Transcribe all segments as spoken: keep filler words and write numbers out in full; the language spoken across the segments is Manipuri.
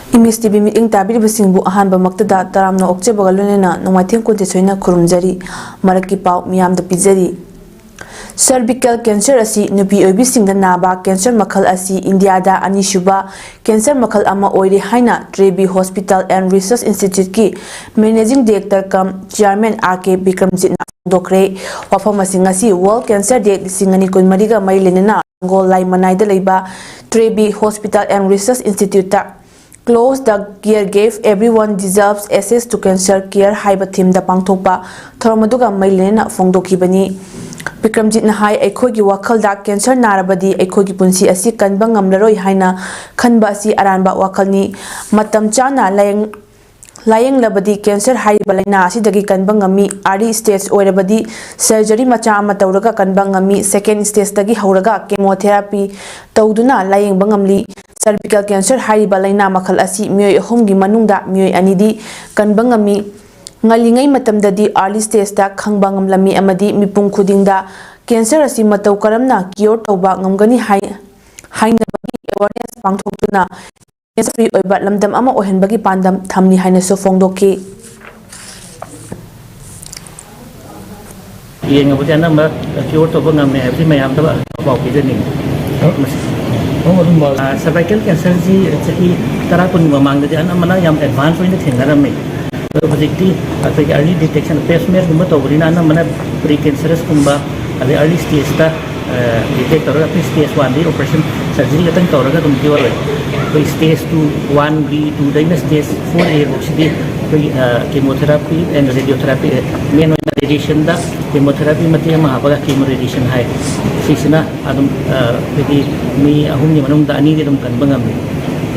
ꯏꯃꯦꯖ ꯇꯤꯚꯤ ꯃꯤꯠꯌꯦꯡ ꯇꯥꯕꯤꯔꯤꯕꯁꯤꯡꯕꯨ ꯑꯍꯥꯟꯕꯃꯛꯇꯗ ꯇꯔꯥꯝꯅ ꯑꯣꯛꯆꯕꯒ ꯂꯣꯏꯅꯅ ꯅꯣꯡꯃꯥꯏꯊꯦꯝ ꯀꯨꯟꯇꯦꯊꯣꯏꯅ ꯈꯨꯔꯨꯝꯖꯔꯤ꯫ ꯃꯔꯛꯀꯤ ꯄꯥꯎ ꯃꯤꯌꯥꯝꯗ ꯄꯤꯖꯔꯤ꯫ Cervical cancer ꯑꯁꯤ ꯅꯨꯄꯤ ꯑꯣꯏꯕꯤꯁꯤꯡꯗ ꯅꯥꯕ cancer ꯃꯈꯜ ꯑꯁꯤ ꯏꯟꯗꯤꯌꯥꯗ ꯑꯅꯤꯁꯨꯕ cancer ꯃꯈꯜ ꯑꯃ ꯑꯣꯏꯔꯦ ꯍꯥꯏꯅ Trevi Hospital and Research Instituteꯀꯤ Managing Director cum Chairman R K ꯕꯤꯀ꯭ꯔꯝꯖꯤꯠꯅ ꯐꯣꯡꯗꯣꯛꯈ꯭ꯔꯦ꯫ ꯋꯥꯐꯝ ꯑꯁꯤ ꯉꯁꯤ World Cancer Day ꯂꯤꯁꯤꯡ ꯑꯅꯤ ꯀꯨꯟꯃꯔꯤꯒ ꯃꯔꯤ ꯂꯩꯅꯅ ꯂꯥꯡꯒꯣꯜ ꯂꯥꯏ ꯃꯅꯥꯏꯗ ꯂꯩꯕ Trevi Hospital and Research Instituteꯇ Close the care gap, everyone deserves access to cancer care ꯍꯥꯏꯕ themeꯗ ꯄꯥꯡꯊꯣꯛꯄ ꯊꯧꯔꯝ ꯑꯗꯨꯒ ꯃꯔꯤ ꯂꯩꯅꯅ ꯐꯣꯡꯗꯣꯛꯈꯤꯕꯅꯤ꯫ ꯕꯤꯀ꯭ꯔꯝꯖꯤꯠꯅ ꯍꯥꯏ, ꯑꯩꯈꯣꯏꯒꯤ ꯋꯥꯈꯜꯗ cancer ꯅꯥꯔꯕꯗꯤ ꯑꯩꯈꯣꯏꯒꯤ ꯄꯨꯟꯁꯤ ꯑꯁꯤ ꯀꯟꯕ ꯉꯝꯂꯔꯣꯏ ꯍꯥꯏꯅ ꯈꯟꯕ ꯑꯁꯤ ꯑꯔꯥꯟꯕ ꯋꯥꯈꯜꯅꯤ꯫ ꯃꯇꯝ ꯆꯥꯅ ꯂꯥꯌꯦꯡ-, ꯂꯥꯌꯦꯡꯂꯕꯗꯤ cancer ꯍꯥꯏꯔꯤꯕ ꯂꯥꯏꯅꯥ ꯑꯁꯤꯗꯒꯤ ꯀꯟꯕ ꯉꯝꯃꯤ꯫ Early stage ꯑꯣꯏꯔꯕꯗꯤ surgery ꯃꯆꯥ ꯑꯃ ꯇꯧꯔꯒ ꯀꯟꯕ ꯉꯝꯃꯤ꯫ Second stageꯇꯒꯤ ꯍꯧꯔꯒ chemotherapy ꯇꯧꯗꯨꯅ ꯂꯥꯌꯦꯡꯕ ꯉꯝꯂꯤ꯫ Cervical cancer ꯍꯥꯏꯔꯤꯕ ꯂꯥꯏꯅꯥ ꯃꯈꯜ ꯑꯁꯤ ꯃꯤꯑꯣꯏ ꯑꯍꯨꯝꯒꯤ ꯃꯅꯨꯡꯗ ꯃꯤꯑꯣꯏ ꯑꯅꯤꯗꯤ ꯀꯟꯕ ꯉꯝꯃꯤ꯫ ꯉꯜꯂꯤꯉꯩ ꯃꯇꯝꯗꯗꯤ early stageꯇ ꯈꯪꯕ ꯉꯝꯂꯝꯃꯤ ꯑꯃꯗꯤ ꯃꯤꯄꯨꯝ ꯈꯨꯗꯤꯡꯗ cancer ꯑꯁꯤ ꯃꯇꯧ ꯀꯔꯝꯅ cure ꯇꯧꯕ ꯉꯝꯒꯅꯤ ꯍꯥꯏ-, ꯍꯥꯏꯅꯕꯒꯤ awareness ꯄꯥꯡꯊꯣꯛꯇꯨꯅ cancer free ꯑꯣꯏꯕ ꯂꯝꯗꯝ ꯑꯃ ꯑꯣꯏꯍꯟꯕꯒꯤ ꯄꯥꯟꯗꯝ ꯊꯝꯂꯤ ꯍꯥꯏꯅꯁꯨ ꯐꯣꯡꯗꯣꯛꯈꯤ꯫ ꯌꯦꯡꯉꯕꯗꯤ ꯑꯅꯝꯕ cure ꯇꯧꯕ ꯉꯝꯃꯦ ꯍꯥꯏꯕꯁꯤ ꯃꯌꯥꯝꯗ ꯄꯥꯎ ꯄꯤꯖꯅꯤꯡꯉꯤ꯫ ꯑ, ꯑꯗꯨꯝ ꯃꯥ- ꯑ, cervical cancerꯁꯤ ꯆꯍꯤ ꯇꯔꯥ ꯀꯨꯟꯒꯤ ꯃꯃꯥꯡꯗꯗꯤ ꯑꯅꯝꯕꯅ ꯌꯥꯝ advance ꯑꯣꯏꯅ ꯊꯦꯡꯅꯔꯝꯃꯤ꯫ ꯑꯗꯣ ꯍꯧꯖꯤꯛꯇꯤ ꯑꯩꯈꯣꯏꯒꯤ early detectionꯒꯨꯝꯕ ꯇꯧꯕꯅꯤꯅ ꯑꯅꯝꯕꯅ pre cancerous ꯑꯗꯩ early stageꯇ, ꯑ, detect ꯇꯧꯔꯒ ꯑꯩꯈꯣꯏ stage oneꯗꯒꯤ operation surgery ꯈꯛꯇꯪ ꯇꯧꯔꯒ ꯑꯗꯨꯝ cure ꯑꯣꯏ꯫ ꯑꯩꯈꯣꯏ stage two, one B, twoꯗꯩꯅ stage four A ꯐꯥꯎꯁꯤꯗꯤ ꯑꯩꯈꯣꯏꯒꯤ, ꯑ, chemotherapy and radiotherapy, main ꯑꯣꯏꯅ radiationꯗ chemotherapy ꯃꯇꯦꯛ ꯑꯃ ꯍꯥꯞꯄꯒ chemo radiation ꯍꯥꯏ꯫ ꯁꯤꯁꯤꯅ ꯑꯗꯨꯝ, ꯑ, ꯑꯩꯈꯣꯏꯒꯤ ꯃꯤ ꯑꯍꯨꯝꯒꯤ ꯃꯅꯨꯡꯗ ꯑꯅꯤꯗꯤ ꯑꯗꯨꯝ ꯀꯟꯕ ꯉꯝꯃꯤ꯫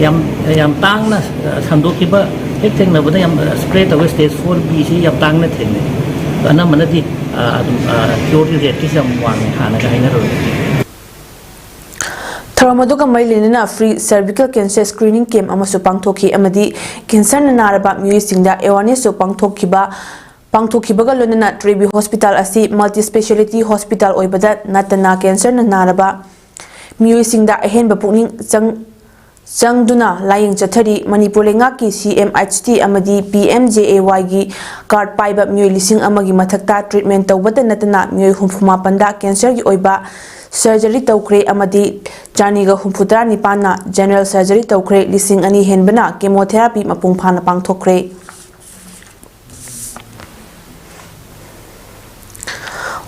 ꯌꯥꯝ, ꯌꯥꯝ ꯇꯥꯡꯅ, ꯑ, ꯁꯟꯗꯣꯛꯈꯤꯕ ꯍꯦꯛ ꯊꯦꯡꯅꯕꯗ ꯌꯥꯝ, ꯑ, spread ꯇꯧꯋꯦ꯫ Stage four Bꯁꯤ ꯌꯥꯝ ꯇꯥꯡꯅ ꯊꯦꯡꯅꯩ꯫ ꯑꯅꯝꯕꯅꯗꯤ, ꯑ, ꯑꯗꯨꯝ, ꯑ, cureꯒꯤ rateꯁꯤ ꯌꯥꯝ ꯋꯥꯡꯉꯦ ꯍꯥꯟꯅꯒ ꯍꯥꯏꯅꯔꯨꯔꯗꯤ꯫ ꯊꯧꯔꯝ ꯑꯗꯨꯒ ꯃꯔꯤ ꯂꯩꯅꯅ free cervical cancer screening camp ꯑꯃꯁꯨ ꯄꯥꯡꯊꯣꯛꯈꯤ ꯑꯃꯗꯤ cancerꯅ ꯅꯥꯔꯕ ꯃꯤꯑꯣꯏꯁꯤꯡꯗ awarenessꯁꯨ ꯄꯥꯡꯊꯣꯛꯈꯤꯕ, ꯄꯥꯡꯊꯣꯛꯈꯤꯕꯒ ꯂꯣꯏꯅꯅ Trevi Hospital ꯑꯁꯤ multi speciality hospital ꯑꯣꯏꯕꯗ ꯅꯠꯇꯅ cancerꯅ ꯅꯥꯔꯕ ꯃꯤꯑꯣꯏꯁꯤꯡꯗ ꯑꯍꯦꯟꯕ ꯄꯨꯛꯅꯤꯡ ꯆꯪ-, ꯆꯪꯗꯨꯅ ꯂꯥꯌꯦꯡ ꯆꯠꯊꯔꯤ꯫ ꯃꯅꯤꯄꯨꯔ ꯂꯩꯉꯥꯛꯀꯤ ꯁꯤ ꯑꯦꯝ ꯑꯩꯆ ꯇꯤ ꯑꯃꯗꯤ ꯄꯤ ꯑꯦꯝ ꯖꯦ ꯑꯦ ꯋꯥꯏꯒꯤ ꯀꯥꯔꯗ ꯄꯥꯏꯕ ꯃꯤꯑꯣꯏ ꯂꯤꯁꯤꯡ ꯑꯃꯒꯤ ꯃꯊꯛꯇ ꯇ꯭ꯔꯤꯠꯃꯦꯟ ꯇꯧꯕꯇ ꯅꯠꯇꯅ ꯃꯤꯑꯣꯏ ꯍꯨꯝꯐꯨ ꯃꯥꯄꯟꯗ ꯀꯦꯟꯁꯔꯒꯤ ꯑꯣꯏꯕ ꯁꯔꯖꯔꯤ ꯇꯧꯈ꯭ꯔꯦ ꯑꯃꯗꯤ ꯆꯅꯤꯒ ꯍꯨꯝꯐꯨꯇꯔꯥ ꯅꯤꯄꯥꯟꯅ ꯖꯦꯅꯔꯦꯜ ꯁꯔꯖꯔꯤ ꯇꯧꯈ꯭ꯔꯦ꯫ ꯂꯤꯁꯤꯡ ꯑꯅꯤ ꯍꯦꯟꯕꯅ ꯀꯦꯃꯣꯊꯦꯔꯥꯄꯤ ꯃꯄꯨꯡ ꯐꯥꯅ ꯄꯥꯡꯊꯣꯛꯈ꯭ꯔꯦ꯫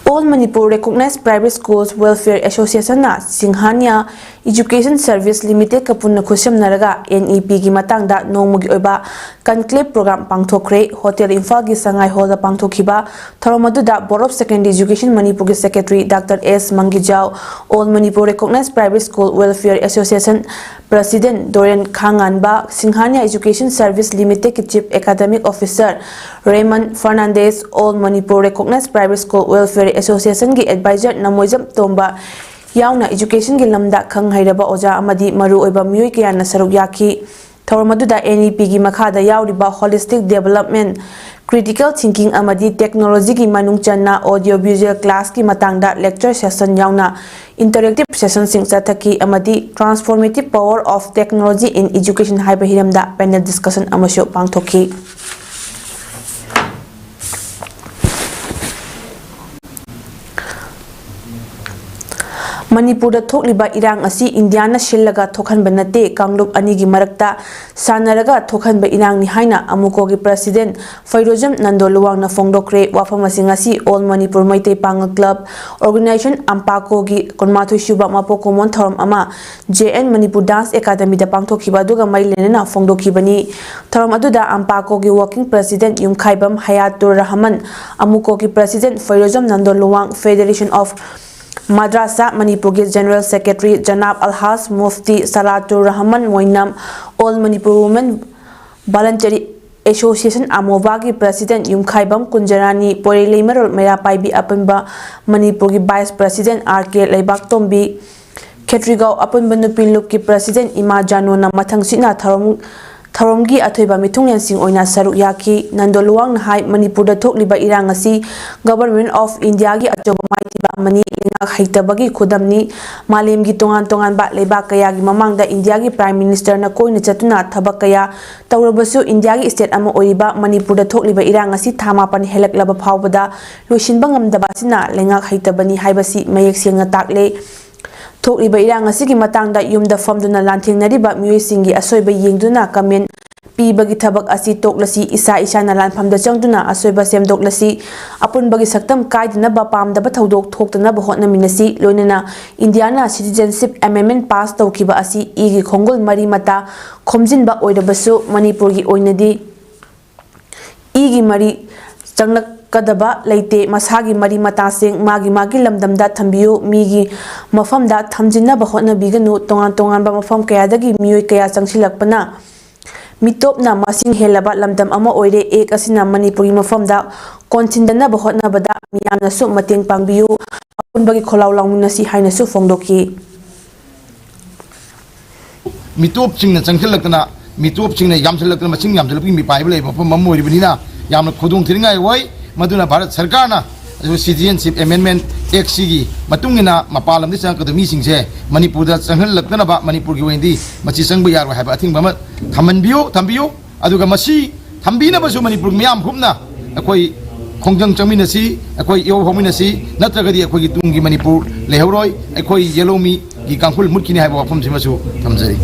All Manipur Recognized Private Schools Welfare Association ꯅ ꯁꯤꯡꯍꯥꯅꯤꯌꯥ Education Service Limited ꯀ ꯄꯨꯟꯅ ꯈꯨꯠꯁꯝꯅꯔꯒ ꯑꯦꯟ ꯏ ꯄꯤ ꯒꯤ ꯃꯇꯥꯡꯗ ꯅꯣꯡꯃꯒꯤ ꯑꯣꯏꯕ conclave program ꯄꯥꯡꯊꯣꯛꯈ꯭ꯔꯦ꯫ ꯍꯣꯇꯦꯜ ꯏꯝꯐꯥꯜꯒꯤ ꯁꯉꯥꯏ ꯍꯣꯜꯗ ꯄꯥꯡꯊꯣꯛꯈꯤꯕ ꯊꯧꯔꯝ ꯑꯗꯨꯗ Board of Secondary Education ꯃꯅꯤꯄꯨꯔꯒꯤ secretary doctor S Mangijao, All Manipur Recognized Private School Welfare Association President Doren Khanganba, Singhania Education Service Limited ꯀꯤ Chief Academic Officer Ramon Fernandes, All Manipur Recognized Private School Welfare Association ꯒꯤ Advisor ꯅꯃꯣꯏꯖꯝ ꯇꯣꯝꯕ ꯌꯥꯎꯅ education ꯒꯤ ꯂꯝꯗ ꯈꯪ ꯍꯩꯔꯕ ꯑꯣꯖꯥ ꯑꯃꯗꯤ ꯃꯔꯨꯑꯣꯏꯕ ꯃꯤꯑꯣꯏ ꯀꯌꯥꯅ ꯁꯔꯨꯛ ꯌꯥꯈꯤ꯫ ꯊꯧꯔꯝ ꯑꯗꯨꯗ ꯑꯦꯟ ꯏ ꯄꯤ ꯒꯤ ꯃꯈꯥꯗ ꯌꯥꯎꯔꯤꯕ Holistic Development, Critical Thinking ꯑꯃꯗꯤ Technology ꯒꯤ ꯃꯅꯨꯡ ꯆꯟꯅ Audio Visual Class ꯀꯤ ꯃꯇꯥꯡꯗ lecture session ꯌꯥꯎꯅ interactive session ꯁꯤꯡ ꯆꯠꯊꯈꯤ ꯑꯃꯗꯤ Transformative Power of Technology in Education ꯍꯥꯏꯕ ꯍꯤꯔꯝꯗ panel discussion ꯑꯃꯁꯨ ꯄꯥꯡꯊꯣꯛꯈꯤ꯫ ꯃꯅꯤꯄꯨꯔꯗ ꯊꯣꯛꯂꯤꯕ ꯏꯔꯥꯡ ꯑꯁꯤ ꯏꯟꯗꯤꯌꯥꯅ ꯁꯤꯜꯂꯒ ꯊꯣꯛꯍꯟꯕ ꯅꯠꯇꯦ, ꯀꯥꯡꯂꯨꯞ ꯑꯅꯤꯒꯤ ꯃꯔꯛꯇ ꯁꯥꯟꯅꯔꯒ ꯊꯣꯛꯍꯟꯕ ꯏꯔꯥꯡꯅꯤ ꯍꯥꯏꯅ ꯑꯃꯨꯀꯣꯒꯤ President ꯐꯩꯔꯣꯖꯝ ꯅꯟꯗꯣ ꯂꯨꯋꯥꯡꯅ ꯐꯣꯡꯗꯣꯛꯈ꯭ꯔꯦ꯫ ꯋꯥꯐꯝ ꯑꯁꯤ ꯉꯁꯤ All Manipur Meitei Pangal Club Organization, ꯑꯝꯄꯥꯀꯣꯒꯤ ꯀꯨꯟꯃꯥꯊꯣꯏ ꯁꯨꯕ ꯃꯄꯣꯛ ꯀꯨꯝꯑꯣꯟ ꯊꯧꯔꯝ ꯑꯃ J and Manipur Dance Academy ꯗ ꯄꯥꯡꯊꯣꯛꯈꯤꯕ ꯑꯗꯨꯒ ꯃꯔꯤ ꯂꯩꯅꯅ ꯐꯣꯡꯗꯣꯛꯈꯤꯕꯅꯤ꯫ ꯊꯧꯔꯝ ꯑꯗꯨꯗ ꯑꯝꯄꯥꯀꯣꯒꯤ Working President Yumkhaibam ꯍꯌꯥꯇꯨꯔ Rahman, ꯑꯃꯨꯀꯣꯒꯤ President ꯐꯩꯔꯣꯖꯝ Nando Luwang, Federation of Madrasa ꯃꯅꯤꯄꯨꯔꯒꯤ General Secretary ꯖꯅꯥꯕ ꯑꯜꯍꯥꯖ Mufti ꯁꯂꯥꯇꯨꯔ Rahman ꯃꯣꯏꯅꯝ, All Manipur Women Voluntary Association ꯑꯃꯣꯕꯥꯒꯤ President ꯌꯨꯝꯈꯥꯏꯕꯝ ꯀꯨꯟꯖꯔꯥꯅꯤ, ꯄꯣꯏꯔꯩꯂꯩꯃꯔꯣꯜ ꯃꯩꯔꯥ ꯄꯥꯏꯕꯤ ꯑꯄꯨꯟꯕ ꯃꯅꯤꯄꯨꯔꯒꯤ Vice President ꯑꯥꯔ ꯀꯦ ꯂꯩꯕꯥꯛꯇꯣꯝꯕꯤ, ꯈꯦꯇ꯭ꯔꯤꯒꯥꯎ ꯑꯄꯨꯟꯕ ꯅꯨꯄꯤ ꯂꯨꯞꯀꯤ President ꯏꯃꯥ ꯖꯥꯅꯣꯅ ꯃꯊꯪꯁꯤꯠꯅ ꯊꯧꯔꯝ, ꯊꯧꯔꯝꯒꯤ ꯑꯊꯣꯏꯕ ꯃꯤꯊꯨꯡꯂꯦꯟꯁꯤꯡ ꯑꯣꯏꯅ ꯁꯔꯨꯛ ꯌꯥꯈꯤ꯫ ꯅꯟꯗꯣ ꯂꯨꯋꯥꯡꯅ ꯍꯥꯏ, ꯃꯅꯤꯄꯨꯔꯗ ꯊꯣꯛꯂꯤꯕ ꯏꯔꯥꯡ ꯑꯁꯤ Government of India ꯒꯤ ꯑꯆꯧꯕ ꯃꯥꯏꯊꯤꯕ ꯑꯃꯅꯤ꯫ ꯂꯩꯉꯥꯛ ꯍꯩꯇꯕꯒꯤ ꯈꯨꯗꯝꯅꯤ꯫ ꯃꯥꯂꯦꯝꯒꯤ ꯇꯣꯉꯥꯟ ꯇꯣꯉꯥꯟꯕ ꯂꯩꯕꯥꯛ ꯀꯌꯥꯒꯤ ꯃꯃꯥꯡꯗ ꯏꯟꯗꯤꯌꯥꯒꯤ Prime Ministerꯅ ꯀꯣꯏꯅ ꯆꯠꯇꯨꯅ ꯊꯕꯛ ꯀꯌꯥ ꯇꯧꯔꯕꯁꯨ, ꯏꯟꯗꯤꯌꯥꯒꯤ state ꯑꯃ ꯑꯣꯏꯔꯤꯕ ꯃꯅꯤꯄꯨꯔꯗ ꯊꯣꯛꯂꯤꯕ ꯏꯔꯥꯡ ꯑꯁꯤ ꯊꯥ ꯃꯥꯄꯟ ꯍꯦꯜꯂꯛꯂꯕ ꯐꯥꯎꯕꯗ ꯂꯣꯏꯁꯤꯟꯕ ꯉꯝꯗꯕ ꯑꯁꯤꯅ ꯂꯩꯉꯥꯛ ꯍꯩꯇꯕꯅꯤ ꯍꯥꯏꯕꯁꯤ ꯃꯌꯦꯛ ꯁꯦꯡꯅ ꯇꯥꯛꯂꯦ꯫ ꯊꯣꯛꯂꯤꯕ ꯏꯔꯥꯡ ꯑꯁꯤꯒꯤ ꯃꯇꯥꯡꯗ ꯌꯨꯝꯗ ꯐꯝꯗꯨꯅ ꯂꯥꯟꯊꯦꯡꯅꯔꯤꯕ ꯃꯤꯑꯣꯏꯁꯤꯡꯒꯤ ꯑꯁꯣꯏꯕ ꯌꯦꯡꯗꯨꯅ comment ꯄꯤꯕꯒꯤ ꯊꯕꯛ ꯑꯁꯤ ꯇꯣꯛꯂꯁꯤ, ꯏꯁꯥ ꯏꯁꯥꯅ ꯂꯥꯟꯐꯝꯗ ꯆꯪꯗꯨꯅ ꯑꯁꯣꯏꯕ ꯁꯦꯝꯗꯣꯛꯂꯁꯤ, ꯑꯄꯨꯟꯕꯒꯤ ꯁꯛꯇꯝ ꯀꯥꯏꯗꯅꯕ ꯄꯥꯝꯗꯕ ꯊꯧꯗꯣꯛ ꯊꯣꯛꯇꯅꯕ ꯍꯣꯠꯅꯃꯤꯟꯅꯁꯤ, ꯂꯣꯏꯅꯅ ꯏꯟꯗꯤꯌꯥꯅ Citizenship Amendment pass ꯇꯧꯈꯤꯕ ꯑꯁꯤ ꯏꯒꯤ ꯈꯣꯡꯒꯨꯜ ꯃꯔꯤ ꯃꯇꯥ ꯈꯣꯝꯖꯤꯟꯕ ꯑꯣꯏꯔꯕꯁꯨ ꯃꯅꯤꯄꯨꯔꯒꯤ ꯑꯣꯏꯅꯗꯤ ꯏꯒꯤ ꯃꯔꯤ ꯆꯪꯂꯛꯀꯗꯕ ꯂꯩꯇꯦ꯫ ꯃꯁꯥꯒꯤ ꯃꯔꯤ ꯃꯇꯥꯁꯤꯡ ꯃꯥꯒꯤ ꯃꯥꯒꯤ ꯂꯝꯗꯝꯗ ꯊꯝꯕꯤꯌꯨ꯫ ꯃꯤꯒꯤ ꯃꯐꯝꯗ ꯊꯝꯖꯤꯟꯅꯕ ꯍꯣꯠꯅꯕꯤꯒꯅꯨ꯫ ꯇꯣꯉꯥꯟ ꯇꯣꯉꯥꯟꯕ ꯃꯐꯝ ꯀꯌꯥꯗꯒꯤ ꯃꯤꯑꯣꯏ ꯀꯌꯥ ꯆꯪꯁꯤꯜꯂꯛꯄꯅ ꯃꯤꯇꯣꯞꯅ ꯃꯁꯤꯡ ꯍꯦꯜꯂꯕ ꯂꯝꯗꯝ ꯑꯃ ꯑꯣꯏꯔꯦ꯫ Act ꯑꯁꯤꯅ ꯃꯅꯤꯄꯨꯔꯒꯤ ꯃꯐꯝꯗ ꯀꯣꯟꯁꯤꯟꯗꯅꯕ ꯍꯣꯠꯅꯕꯗ ꯃꯤꯌꯥꯝꯅꯁꯨ ꯃꯇꯦꯡ ꯄꯥꯡꯕꯤꯌꯨ꯫ ꯑꯄꯨꯟꯕꯒꯤ ꯈꯣꯜꯂꯥꯎ ꯂꯥꯎꯃꯤꯟꯅꯁꯤ ꯍꯥꯏꯅꯁꯨ ꯐꯣꯡꯗꯣꯛꯈꯤ꯫ ꯃꯤꯇꯣꯞꯁꯤꯡꯅ ꯆꯪꯁꯤꯜꯂꯛꯇꯅ, ꯃꯤꯇꯣꯞꯁꯤꯡꯅ ꯌꯥꯝꯁꯤꯜꯂꯛꯇꯅ, ꯃꯁꯤꯡ ꯌꯥꯝꯁꯤꯜꯂꯛꯄꯒꯤ ꯃꯤꯄꯥꯏꯕ ꯂꯩꯕ ꯃꯐꯝ ꯑꯃ ꯑꯣꯏꯔꯤꯕꯅꯤꯅ, ꯌꯥꯝꯅ ꯈꯨꯗꯣꯡ ꯊꯤꯅꯤꯡꯉꯥꯏ ꯑꯣꯏ꯫ ꯃꯗꯨꯅ ꯚꯥꯔꯠ ꯁꯔꯀꯥꯔꯅ Citizenship Amendment Act ꯁꯤꯒꯤ ꯃꯇꯨꯡ ꯏꯟꯅ ꯃꯄꯥꯟ ꯂꯝꯗꯒꯤ ꯆꯪꯂꯛꯀꯗꯕ ꯃꯤꯁꯤꯡꯁꯦ ꯃꯅꯤꯄꯨꯔꯗ ꯆꯪꯍꯜꯂꯛꯇꯅꯕ, ꯃꯅꯤꯄꯨꯔꯒꯤ ꯑꯣꯏꯅꯗꯤ ꯃꯁꯤ ꯆꯪꯕ ꯌꯥꯔꯣꯏ ꯍꯥꯏꯕ ꯑꯊꯤꯡꯕ ꯑꯃ ꯊꯝꯍꯟꯕꯤꯌꯨ, ꯊꯝꯕꯤꯌꯨ꯫ ꯑꯗꯨꯒ ꯃꯁꯤ ꯊꯝꯕꯤꯅꯕꯁꯨ ꯃꯅꯤꯄꯨꯔ ꯃꯤꯌꯥꯝ ꯄꯨꯝꯅ ꯑꯩꯈꯣꯏ ꯈꯣꯡꯖꯪ ꯆꯪꯃꯤꯟꯅꯁꯤ, ꯑꯩꯈꯣꯏ ꯏꯍꯧ ꯍꯧꯃꯤꯟꯅꯁꯤ, ꯅꯠꯇ꯭ꯔꯒꯗꯤ ꯑꯩꯈꯣꯏꯒꯤ ꯇꯨꯡꯒꯤ ꯃꯅꯤꯄꯨꯔ ꯂꯩꯍꯧꯔꯣꯏ, ꯑꯩꯈꯣꯏ ꯌꯦꯜꯍꯧꯃꯤꯒꯤ ꯀꯥꯡꯈꯨꯜ ꯃꯨꯠꯈꯤꯅꯤ ꯍꯥꯏꯕ ꯋꯥꯐꯝꯁꯤꯃꯁꯨ ꯊꯝꯖꯔꯤ꯫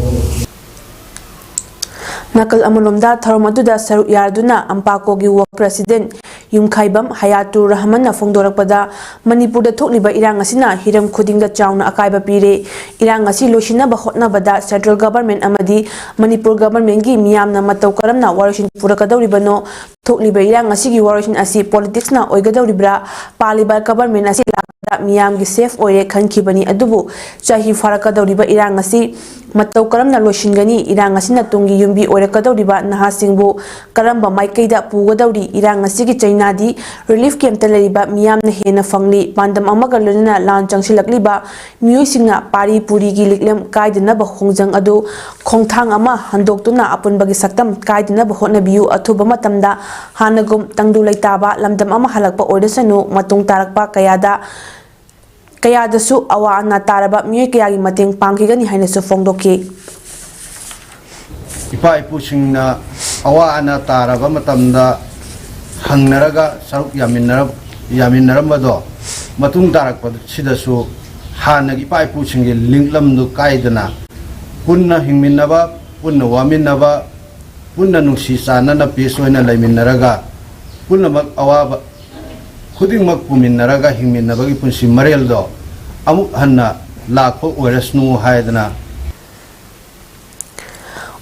ꯅꯥꯀꯜ ꯑꯃꯔꯣꯝꯗ ꯊꯧꯔꯝ ꯑꯗꯨꯗ ꯁꯔꯨꯛ ꯌꯥꯗꯨꯅ ꯑꯝꯄꯥꯀꯣꯒꯤ work president ꯌꯨꯝꯈꯥꯏꯕꯝ ꯍꯌꯥꯇꯨꯔ ꯔꯍꯃꯟꯅ ꯐꯣꯡꯗꯣꯔꯛꯄꯗ, ꯃꯅꯤꯄꯨꯔꯗ ꯊꯣꯛꯂꯤꯕ ꯏꯔꯥꯡ ꯑꯁꯤꯅ ꯍꯤꯔꯝ ꯈꯨꯗꯤꯡꯗ ꯆꯥꯎꯅ ꯑꯀꯥꯏꯕ ꯄꯤꯔꯦ꯫ ꯏꯔꯥꯡ ꯑꯁꯤ ꯂꯣꯏꯁꯤꯟꯅꯕ ꯍꯣꯠꯅꯕꯗ central government ꯑꯃꯗꯤ ꯃꯅꯤꯄꯨꯔ government ꯀꯤ ꯃꯤꯌꯥꯝꯅ ꯃꯇꯧ ꯀꯔꯝꯅ ꯋꯥꯔꯣꯏꯁꯤꯟ ꯄꯨꯔꯛꯀꯗꯧꯔꯤꯕꯅꯣ? ꯊꯣꯛꯂꯤꯕ ꯏꯔꯥꯡ ꯑꯁꯤꯒꯤ ꯋꯥꯔꯣꯏꯁꯤꯟ ꯑꯁꯤ politics ꯅ ꯑꯣꯏꯒꯗꯧꯔꯤꯕ꯭ꯔꯥ? ꯄꯥꯜꯂꯤꯕ government ꯑꯁꯤ ꯂꯥꯛꯄꯗ ꯃꯤꯌꯥꯝꯒꯤ safe ꯑꯣꯏꯔꯦ ꯈꯟꯈꯤꯕꯅꯤ, ꯑꯗꯨꯕꯨ ꯆꯍꯤ ꯐꯥꯔꯛꯀꯗꯧꯔꯤꯕ ꯏꯔꯥꯡ ꯑꯁꯤ ꯃꯇꯧ ꯀꯔꯝꯅ ꯂꯣꯏꯁꯤꯟꯒꯅꯤ? ꯏꯔꯥꯡ ꯑꯁꯤꯅ ꯇꯨꯡꯒꯤ ꯌꯨꯝꯕꯤ ꯑꯣꯏꯔꯛꯀꯗꯧꯔꯤꯕ ꯅꯍꯥꯁꯤꯡꯕꯨ ꯀꯔꯝꯕ ꯃꯥꯏꯀꯩꯗ ꯄꯨꯒꯗꯧꯔꯤ? ꯏꯔꯥꯡ ꯑꯁꯤꯒꯤ ꯆꯩꯅꯥꯗꯤ relief camp ꯇ ꯂꯩꯔꯤꯕ ꯃꯤꯌꯥꯝꯅ ꯍꯦꯟꯅ ꯐꯪꯂꯤ꯫ ꯄꯥꯟꯗꯝ ꯑꯃꯒ ꯂꯣꯏꯅꯅ ꯂꯥꯟ ꯆꯪꯁꯤꯜꯂꯛꯂꯤꯕ ꯃꯤꯑꯣꯏꯁꯤꯡꯅ ꯄꯥꯔꯤ ꯄꯨꯔꯤꯒꯤ ꯂꯤꯛꯂꯝ ꯀꯥꯏꯗꯅꯕ ꯈꯣꯡꯖꯪ ꯑꯗꯨ ꯈꯣꯡꯊꯥꯡ ꯑꯃ ꯍꯟꯗꯣꯛꯇꯨꯅ ꯑꯄꯨꯟꯕꯒꯤ ꯁꯛꯇꯝ ꯀꯥꯏꯗꯅꯕ ꯍꯣꯠꯅꯕꯤꯌꯨ꯫ ꯑꯊꯨꯕ ꯃꯇꯝꯗ ꯍꯥꯟꯅꯒꯨꯝ ꯇꯪꯗꯨ ꯂꯩꯇꯥꯕ ꯂꯝꯗꯝ ꯑꯃ ꯍꯜꯂꯛꯄ ꯑꯣꯏꯔꯁꯅꯨ, ꯃꯇꯨꯡ ꯇꯥꯔꯛꯄ ꯀꯌꯥꯗ ꯀꯌꯥꯗꯁꯨ ꯑꯋꯥ ꯑꯅꯥ ꯇꯥꯔꯕ ꯃꯤꯑꯣꯏ ꯀꯌꯥꯒꯤ ꯃꯇꯦꯡ ꯄꯥꯡꯈꯤꯒꯅꯤ ꯍꯥꯏꯅꯁꯨ ꯐꯣꯡꯗꯣꯛꯈꯤ꯫ ꯏꯄꯥ ꯏꯄꯨꯁꯤꯡꯅ ꯑꯋꯥ ꯑꯅꯥ ꯇꯥꯔꯕ ꯃꯇꯝꯗ ꯍꯪꯅꯔꯒ ꯁꯔꯨꯛ ꯌꯥꯃꯤꯟꯅꯔ-, ꯌꯥꯃꯤꯟꯅꯔꯝꯕꯗꯣ ꯃꯇꯨꯡ ꯇꯥꯔꯛꯄꯁꯤꯗꯁꯨ ꯍꯥꯟꯅꯒꯤ ꯏꯄꯥ ꯏꯄꯨꯁꯤꯡꯒꯤ ꯂꯤꯡꯂꯝꯗꯨ ꯀꯥꯏꯗꯅ ꯄꯨꯟꯅ ꯍꯤꯡꯃꯤꯟꯅꯕ, ꯄꯨꯟꯅ ꯋꯥꯃꯤꯟꯅꯕ, ꯄꯨꯟꯅ ꯅꯨꯡꯁꯤ ꯆꯥꯟꯅꯅ peace ꯑꯣꯏꯅ ꯂꯩꯃꯤꯟꯅꯔꯒ ꯄꯨꯝꯅꯃꯛ ꯑꯋꯥꯕ ꯈꯨꯗꯤꯡꯃꯛ ꯄꯨꯃꯤꯟꯅꯔꯒ ꯍꯤꯡꯃꯤꯟꯅꯕꯒꯤ ꯄꯨꯟꯁꯤ ꯃꯔꯦꯜꯗꯣ ꯑꯃꯨꯛ ꯍꯟꯅ ꯂꯥꯛꯄ ꯑꯣꯏꯔꯁꯅꯨ ꯍꯥꯏꯗꯅ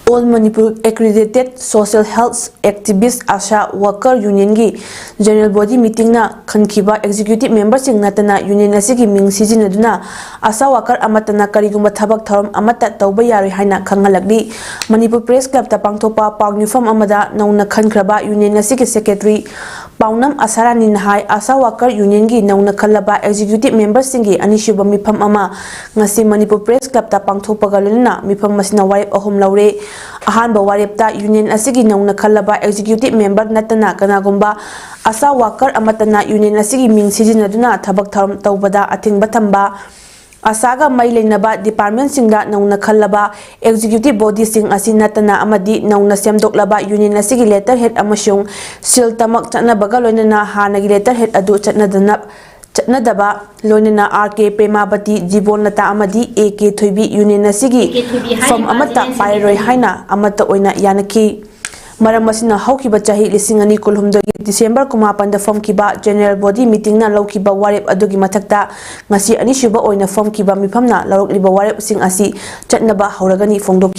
All Manipur Accredited Social Health Activist ASHA Worker Unionꯒꯤ General Body Meetingꯅ ꯈꯟꯈꯤꯕ executive memberꯁꯤꯡ ꯅꯠꯇꯅ union ꯑꯁꯤꯒꯤ ꯃꯤꯡ ꯁꯤꯖꯤꯟꯅꯗꯨꯅ ASHA worker ꯑꯃꯠꯇꯅ ꯀꯔꯤꯒꯨꯝꯕ ꯊꯕꯛ ꯊꯧꯔꯝ ꯑꯃꯠꯇ ꯇꯧꯕ ꯌꯥꯔꯣꯏ ꯍꯥꯏꯅ ꯈꯪꯍꯜꯂꯛꯂꯤ꯫ ꯃꯅꯤꯄꯨꯔ Press Clubꯇ ꯄꯥꯡꯊꯣꯛꯄ ꯄꯥꯎ ꯃꯤꯐꯝ ꯑꯃꯗ ꯅꯧꯅ ꯈꯟꯈ꯭ꯔꯕ union ꯑꯁꯤꯒꯤ secretary ꯄꯥꯎꯅꯝ ꯑꯁꯥꯔꯥꯅꯤꯅ ꯍꯥꯏ, ASHA worker unionꯒꯤ ꯅꯧꯅ ꯈꯜꯂꯕ executive memberꯁꯤꯡꯒꯤ ꯑꯅꯤꯁꯨꯕ ꯃꯤꯐꯝ ꯑꯃ ꯉꯁꯤ ꯃꯅꯤꯄꯨꯔ Press Clubꯇ ꯄꯥꯡꯊꯣꯛꯄꯒ ꯂꯣꯏꯅꯅ ꯃꯤꯐꯝ ꯑꯁꯤꯅ ꯋꯥꯔꯦꯞ ꯑꯍꯨꯝ ꯂꯧꯔꯦ꯫ ꯑꯍꯥꯟꯕ ꯋꯥꯔꯦꯞꯇ union ꯑꯁꯤꯒꯤ ꯅꯧꯅ ꯈꯜꯂꯕ executive member ꯅꯠꯇꯅ ꯀꯅꯥꯒꯨꯝꯕ ASHA worker ꯑꯃꯠꯇꯅ union ꯑꯁꯤꯒꯤ ꯃꯤꯡ ꯁꯤꯖꯤꯟꯅꯗꯨꯅ ꯊꯕꯛ ꯊꯧꯔꯝ ꯇꯧꯕꯗ ꯑꯊꯤꯡꯕ ꯊꯝꯕ, ASHAꯒ ꯃꯔꯤ ꯂꯩꯅꯕ departmentꯁꯤꯡꯗ ꯅꯧꯅ ꯈꯜꯂꯕ executive bodyꯁꯤꯡ ꯑꯁꯤ ꯅꯠꯇꯅ ꯑꯃꯗꯤ ꯅꯧꯅ ꯁꯦꯝꯗꯣꯛꯂꯕ union ꯑꯁꯤꯒꯤ letterhead ꯑꯃꯁꯨꯡ seal ꯇꯃꯛ ꯆꯠꯅꯕꯒ ꯂꯣꯏꯅꯅ ꯍꯥꯟꯅꯒꯤ letterhead ꯑꯗꯨ ꯆꯠꯅꯗꯅ, ꯆꯠꯅꯗꯕ ꯂꯣꯏꯅꯅ R K ꯄ꯭ꯔꯦꯃꯥꯕꯇꯤ, ꯖꯤꯕꯣꯟꯂꯇꯥ ꯑꯃꯗꯤ A K ꯊꯣꯏꯕꯤ union ꯑꯁꯤꯒꯤ ꯐꯝ ꯑꯃꯠꯇ ꯄꯥꯏꯔꯔꯣꯏ ꯍꯥꯏꯅ ꯑꯃꯠꯇ ꯑꯣꯏꯅ ꯌꯥꯅꯈꯤ꯫ ꯃꯔꯝ ꯑꯁꯤꯅ ꯍꯧꯈꯤꯕ ꯆꯍꯤ ꯂꯤꯁꯤꯡ ꯑꯅꯤ ꯀꯨꯟꯍꯨꯝꯗꯣꯏꯒꯤ December ꯀꯨꯟꯃꯥꯄꯟꯗ ꯐꯝꯈꯤꯕ General Body Meetingꯅ ꯂꯧꯈꯤꯕ ꯋꯥꯔꯦꯞ ꯑꯗꯨꯒꯤ ꯃꯊꯛꯇ ꯉꯁꯤ ꯑꯅꯤꯁꯨꯕ ꯑꯣꯏꯅ ꯐꯝꯈꯤꯕ ꯃꯤꯐꯝꯅ ꯂꯧꯔꯛꯂꯤꯕ ꯋꯥꯔꯦꯞꯁꯤꯡ ꯑꯁꯤ ꯆꯠꯅꯕ ꯍꯧꯔꯒꯅꯤ ꯐꯣꯡꯗꯣꯛꯈꯤ꯫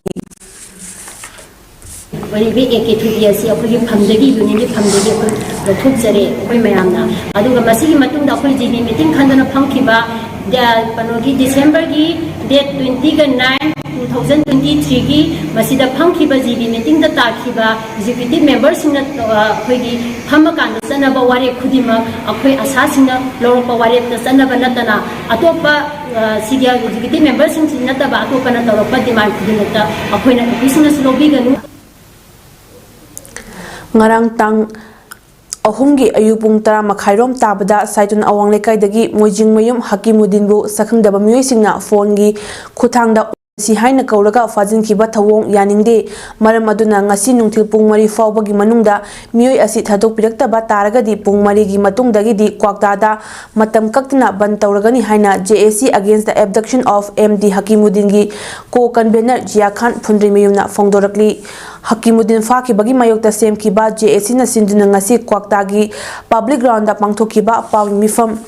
ꯑꯣꯏꯔꯤꯕ A K ꯊꯣꯏꯕꯤ ꯑꯁꯤ ꯑꯩꯈꯣꯏꯒꯤ ꯐꯝꯗꯒꯤ, unionꯒꯤ ꯐꯝꯗꯒꯤ ꯑꯩꯈꯣꯏ ꯂꯧꯊꯣꯛꯆꯔꯦ ꯑꯩꯈꯣꯏ ꯃꯌꯥꯝꯅ꯫ ꯑꯗꯨꯒ ꯃꯁꯤꯒꯤ ꯃꯇꯨꯡꯗ ꯑꯩꯈꯣꯏ G B meeting ꯈꯟꯗꯨꯅ ꯐꯝꯈꯤꯕ ꯗ-, ꯀꯩꯅꯣꯒꯤ Decemberꯒꯤ date twenty-nine, two thousand twenty-threeꯒꯤ ꯃꯁꯤꯗ ꯐꯝꯈꯤꯕ G B meetingꯗ ꯇꯥꯈꯤꯕ executive memberꯁꯤꯡꯅ, ꯑ, ꯑꯩꯈꯣꯏꯒꯤ ꯐꯝꯃꯀꯥꯟꯗ ꯆꯠꯅꯕ ꯋꯥꯔꯦꯞ ꯈꯨꯗꯤꯡꯃꯛ ꯑꯩꯈꯣꯏ ASHAꯁꯤꯡꯅ ꯂꯧꯔꯛꯄ ꯋꯥꯔꯦꯞꯇ ꯆꯠꯅꯕ ꯅꯠꯇꯅ ꯑꯇꯣꯞꯄ, ꯑ, ꯁꯤꯒꯤ executive memberꯁꯤꯡꯁꯤ ꯅꯠꯇꯕ ꯑꯇꯣꯞꯄꯅ ꯇꯧꯔꯛꯄ demand ꯈꯨꯗꯤꯡꯃꯛꯇ ꯑꯩꯈꯣꯏꯅ ꯑꯣꯐꯤꯁꯁꯤꯡꯅꯁꯨ ꯂꯧꯕꯤꯒꯅꯨ꯫ ꯉꯔꯥꯡ ꯇꯥꯡ ꯑꯍꯨꯝꯒꯤ ꯑꯌꯨꯛ ꯄꯨꯡ ꯇꯔꯥ ꯃꯈꯥꯏꯔꯣꯝ ꯇꯥꯕꯗ ꯁꯥꯏꯇꯨꯟ ꯑꯋꯥꯡ ꯂꯩꯀꯥꯏꯗꯒꯤ ꯃꯣꯏꯖꯤꯡꯃꯌꯨꯝ ꯍꯀꯤꯃꯨꯗꯤꯟꯕꯨ ꯁꯛꯈꯪꯗꯕ ꯃꯤꯑꯣꯏꯁꯤꯡꯅ ꯐꯣꯟꯒꯤ ꯈꯨꯠꯊꯥꯡꯗ ꯁꯤ ꯍꯥꯏꯅ ꯀꯧꯔꯒ ꯐꯥꯖꯤꯟꯈꯤꯕ ꯊꯧꯑꯣꯡ ꯌꯥꯅꯤꯡꯗꯦ꯫ ꯃꯔꯝ ꯑꯗꯨꯅ ꯉꯁꯤ ꯅꯨꯡꯊꯤꯜ ꯄꯨꯡ ꯃꯔꯤ ꯐꯥꯎꯕꯒꯤ ꯃꯅꯨꯡꯗ ꯃꯤꯑꯣꯏ ꯑꯁꯤ ꯊꯥꯗꯣꯛꯄꯤꯔꯛꯇꯕ ꯇꯥꯔꯒꯗꯤ ꯄꯨꯡ ꯃꯔꯤꯒꯤ ꯃꯇꯨꯡꯗꯒꯤꯗꯤ ꯀ꯭ꯋꯥꯛꯇꯥꯗ ꯃꯇꯝ ꯀꯛꯇꯅ ꯕꯟ ꯇꯧꯔꯒꯅꯤ ꯍꯥꯏꯅ J A C Against the Abduction of M D Hakimuddinꯒꯤ co-convener ꯖꯤꯌꯥ ꯈꯥꯟ ꯐꯨꯟꯗ꯭ꯔꯩꯃꯌꯨꯝꯅ ꯐꯣꯡꯗꯣꯔꯛꯂꯤ꯫ ꯍꯀꯤꯃꯨꯗꯤꯟ ꯐꯥꯈꯤꯕꯒꯤ ꯃꯥꯌꯣꯛꯇ ꯁꯦꯝꯈꯤꯕ J A Cꯅ ꯁꯤꯟꯗꯨꯅ ꯉꯁꯤ ꯀ꯭ꯋꯥꯛꯇꯥꯒꯤ ꯄꯕ꯭ꯂꯤꯛ ꯒ꯭ꯔꯥꯎꯟꯗ ꯄꯥꯡꯊꯣꯛꯈꯤꯕ ꯄꯥꯎ ꯃꯤꯐꯝ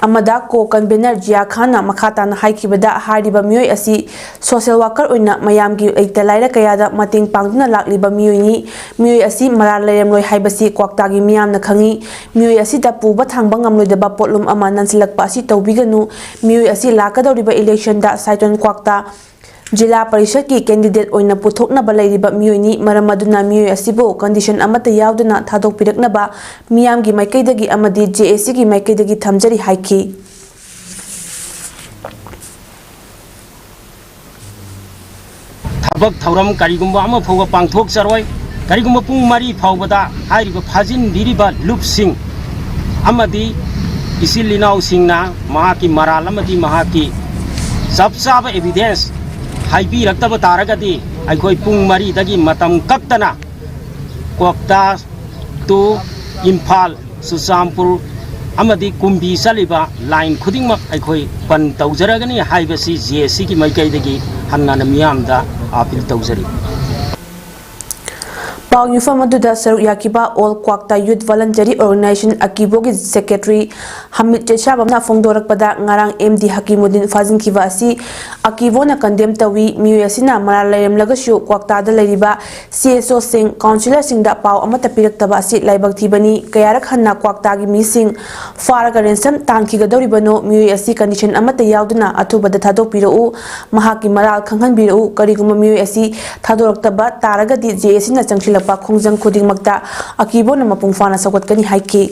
ꯑꯃꯗ co-convener ꯖꯤꯌꯥ ꯈꯥꯟꯅ ꯃꯈꯥ ꯇꯥꯅ ꯍꯥꯏꯈꯤꯕꯗ, ꯍꯥꯏꯔꯤꯕ ꯃꯤꯑꯣꯏ ꯑꯁꯤ social worker ꯑꯣꯏꯅ ꯃꯌꯥꯝꯒꯤ ꯂꯩꯇ ꯂꯥꯏꯔ ꯀꯌꯥꯗ ꯃꯇꯦꯡ ꯄꯥꯡꯗꯨꯅ ꯂꯥꯛꯂꯤꯕ ꯃꯤꯑꯣꯏꯅꯤ꯫ ꯃꯤꯑꯣꯏ ꯑꯁꯤ ꯃꯔꯥꯜ ꯂꯩꯔꯝꯂꯣꯏ ꯍꯥꯏꯕꯁꯤ ꯀ꯭ꯋꯥꯛꯇꯥꯒꯤ ꯃꯤꯌꯥꯝꯅ ꯈꯪꯏ꯫ ꯃꯤꯑꯣꯏ ꯑꯁꯤꯗ ꯄꯨꯕ ꯊꯥꯡꯕ ꯉꯝꯂꯣꯏꯗꯕ ꯄꯣꯠꯂꯨꯝ ꯑꯃ ꯅꯟꯁꯤꯜꯂꯛꯄ ꯑꯁꯤ ꯇꯧꯕꯤꯒꯅꯨ꯫ ꯃꯤꯑꯣꯏ ꯑꯁꯤ ꯂꯥꯛꯀꯗꯧꯔꯤꯕ electionꯗ ꯁꯥꯏꯇꯣꯟ ꯀ꯭ꯋꯥꯛꯇꯥ ꯖꯤꯂꯥ ꯄꯔꯤꯁꯠꯀꯤ candidate ꯑꯣꯏꯅ ꯄꯨꯊꯣꯛꯅꯕ ꯂꯩꯔꯤꯕ ꯃꯤꯑꯣꯏꯅꯤ꯫ ꯃꯔꯝ ꯑꯗꯨꯅ ꯃꯤꯑꯣꯏ ꯑꯁꯤꯕꯨ condition ꯑꯃꯠꯇ ꯌꯥꯎꯗꯅ ꯊꯥꯗꯣꯛꯄꯤꯔꯛꯅꯕ ꯃꯤꯌꯥꯝꯒꯤ ꯃꯥꯏꯀꯩꯗꯒꯤ ꯑꯃꯗꯤ J A Cꯒꯤ ꯃꯥꯏꯀꯩꯗꯒꯤ ꯊꯝꯖꯔꯤ ꯍꯥꯏꯈꯤ꯫ ꯊꯕꯛ ꯊꯧꯔꯝ ꯀꯔꯤꯒꯨꯝꯕ ꯑꯃ ꯐꯥꯎꯕ ꯄꯥꯡꯊꯣꯛꯆꯔꯣꯏ꯫ ꯀꯔꯤꯒꯨꯝꯕ ꯄꯨꯡ ꯃꯔꯤ ꯐꯥꯎꯕꯗ ꯍꯥꯏꯔꯤꯕ ꯐꯥꯖꯤꯟꯕꯤꯔꯤꯕ ꯂꯨꯞꯁꯤꯡ ꯑꯃꯗꯤ ꯏꯆꯤꯜ ꯏꯅꯥꯎꯁꯤꯡꯅ ꯃꯍꯥꯛꯀꯤ ꯃꯔꯥꯜ ꯑꯃꯗꯤ ꯃꯍꯥꯛꯀꯤ ꯆꯞ ꯆꯥꯕ evidence ꯍꯥꯏꯕꯤꯔꯛꯇꯕ ꯇꯥꯔꯒꯗꯤ ꯑꯩꯈꯣꯏ ꯄꯨꯡ ꯃꯔꯤꯗꯒꯤ ꯃꯇꯝ ꯀꯛꯇꯅ ꯀ꯭ꯋꯥꯛꯇꯥ to ꯏꯝꯐꯥꯜ, ꯆꯨꯔꯆꯥꯟꯄꯨꯔ ꯑꯃꯗꯤ ꯀꯨꯝꯕꯤ ꯆꯠꯂꯤꯕ line ꯈꯨꯗꯤꯡꯃꯛ ꯑꯩꯈꯣꯏ ꯕꯟ ꯇꯧꯖꯔꯒꯅꯤ ꯍꯥꯏꯕꯁꯤ J A Cꯒꯤ ꯃꯥꯏꯀꯩꯗꯒꯤ ꯍꯟꯅ ꯍꯟꯅ ꯃꯤꯌꯥꯝꯗ appeal ꯇꯧꯖꯔꯤ꯫ ꯄꯥꯎ ꯃꯤꯐꯝ ꯑꯗꯨꯗ ꯁꯔꯨꯛ ꯌꯥꯈꯤꯕ All Kwakta Youth Voluntary Organization ꯑꯀꯤꯕꯣꯒꯤ secretary ꯍꯃꯤꯠ ꯆꯦꯁꯥꯕꯝꯅ ꯐꯣꯡꯗꯣꯔꯛꯄꯗ, ꯉꯔꯥꯡ M D ꯍꯀꯤꯃꯨꯗꯤꯟ ꯐꯥꯖꯤꯟꯈꯤꯕ ꯑꯁꯤ ꯑꯀꯤꯕꯣꯅ condemn ꯇꯧꯏ꯫ ꯃꯤꯑꯣꯏ ꯑꯁꯤꯅ ꯃꯔꯥꯜ ꯂꯩꯔꯝꯂꯒꯁꯨ ꯀ꯭ꯋꯥꯛꯇꯥꯗ ꯂꯩꯔꯤꯕ C S Oꯁꯤꯡ, councillorꯁꯤꯡꯗ ꯄꯥꯎ ꯑꯃꯠꯇ ꯄꯤꯔꯛꯇꯕ ꯑꯁꯤ ꯂꯥꯏꯕꯛ ꯊꯤꯕꯅꯤ꯫ ꯀꯌꯥꯔꯛ ꯍꯟꯅ ꯀ꯭ꯋꯥꯛꯇꯥꯒꯤ ꯃꯤꯁꯤꯡ ꯐꯥꯔꯒ ransom ꯇꯥꯟꯈꯤꯒꯗꯧꯔꯤꯕꯅꯣ? ꯃꯤꯑꯣꯏ ꯑꯁꯤ condition ꯑꯃꯠꯇ ꯌꯥꯎꯗꯅ ꯑꯊꯨꯕꯗ ꯊꯥꯗꯣꯛꯄꯤꯔꯛꯎ꯫ ꯃꯍꯥꯛꯀꯤ ꯃꯔꯥꯜ ꯈꯪꯍꯟꯕꯤꯔꯛꯎ꯫ ꯀꯔꯤꯒꯨꯝꯕ ꯃꯤꯑꯣꯏ ꯑꯁꯤ ꯊꯥꯗꯣꯔꯛꯇꯕ ꯇꯥꯔꯒꯗꯤ J A Cꯅ ꯆꯪꯁꯤꯜꯂꯛꯄ ꯈꯣꯡꯖꯪ ꯈꯨꯗꯤꯡꯃꯛꯇ ꯑꯀꯤꯕꯣꯅ ꯃꯄꯨꯡ ꯐꯥꯅ ꯁꯧꯒꯠꯀꯅꯤ ꯍꯥꯏꯈꯤ꯫